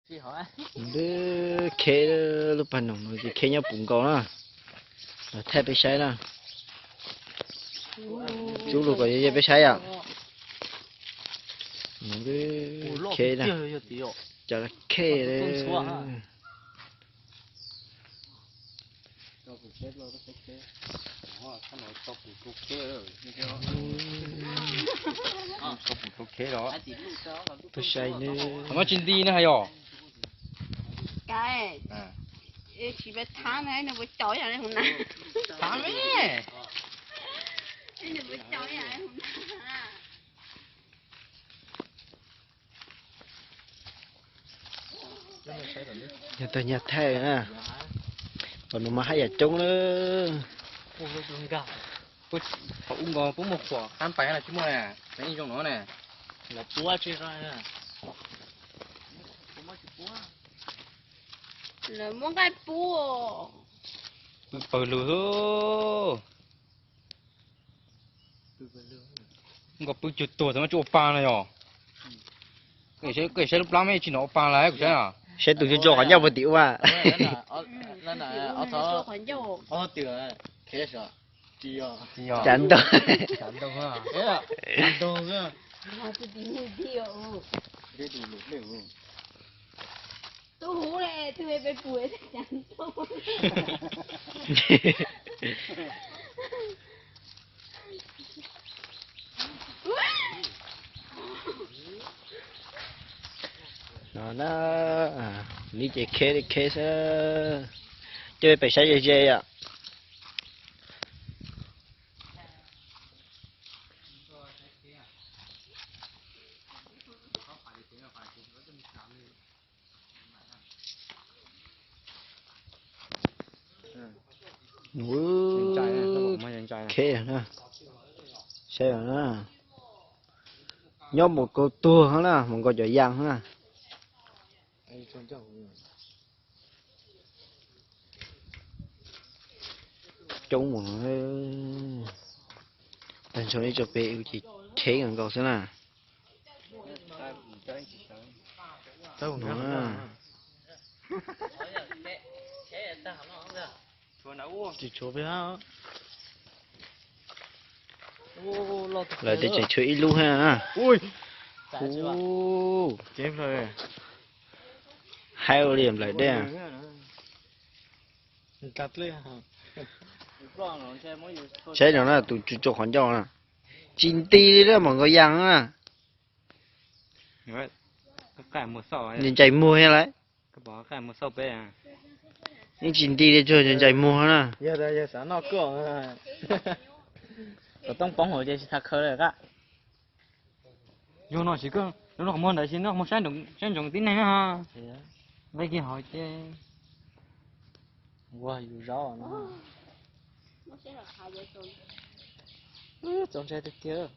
Kheb, lub pag noog no ces kheb nyob puv nkaus na. Los thaij peb saib na. Tub lug kom yog peb saib yom. Kheb na. Cov kheb. Peb saib ne. Tsis nti ne hais yom. Tsis pab thab na, nws puas caum yam li hauv na. Thab me. Nws puas caum yam li hauv na. Yog tag nyag thaij na, qhov no mas haj yam coob na. Qhov ub nkaus pub muaj khuam qab pais los tsis muaj na, zoo no na. Lawv puab tsis, lawv muab nqaij pub. Pw pawg lug. Nkaus pw cuag tuag txawm mas tsis ua pa no yog. Koj saib lub plab me tsis hnov ua pa lawm kuv saib. Saib tus tso qhov ncauj puag tim ub. Tsav ntoo. No na, neb ces kheb li kheb xwb, coj peb pem saib ze ze yom. Kheb na, saib na, nyob mus kawg tuag na, mus nkaus cov yas na. Coob mus, tag ntshe ib tsoom pem ces kheb nkaus xwb na. Lawv tej tseem tshuav ib lub thiab na. Haib ua li nplawm dej. Saib no na, tus tswv tso qhov ncauj na, tsis nti li lawm, mam nkaus yas na. Ntsais muag thiab lawm. Yeej tsis nti li, tsuas ntsais muag na. Yog no tsis, qhov muag ntawd tsis, no mus saib ntsoov tib neeg na. Nqe kiag hov ces txaus ntshai tiag tiag.